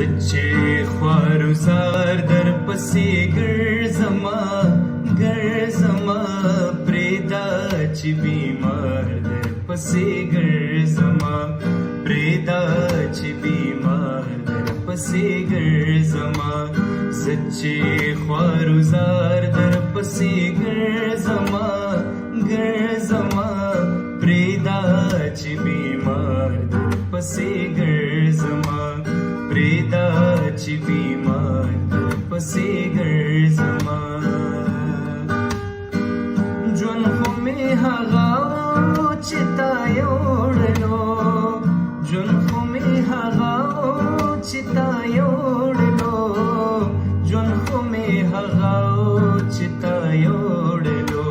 زه چې خوار و زار در پسې ګرځمه، ګرځمه، پرېږده چې بیمار در پسې ګرځمه، پرېږده چې بیمار در پسې ګرځمه. زه چې خوار و زار در پسې ګرځمه، ګرځمه، پرېږده چې بیمار در پسې ګرځمه، پرېږده چې بیمار در پسې ګرځمه. ژوند خو مې هغه و چې تا یوړلو، ژوند خو مې هغه و چې تا یوړلو، ژوند خو مې هغه و چې تا یوړلو،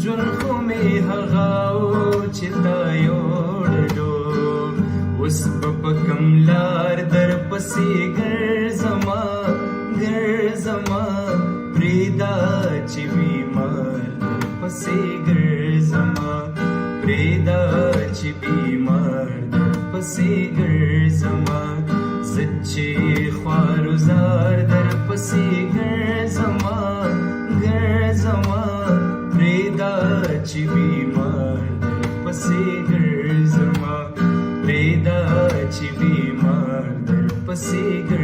ژوند خو مې هغه و چې تا یوړلو. اوس به په کوم لار در پسې ګرځمه، ګرځمه، پرېږده چې بیمار در پسې ګرځمه، پرېږده چې بیمار در پسې ګرځمه. زه چې خوار و زار در پسې ګرځمه، ګرځمه، پرېږده چې بیمار در پسې ګرځمه، پرېږده چې بیمار در پسې ګرځمه.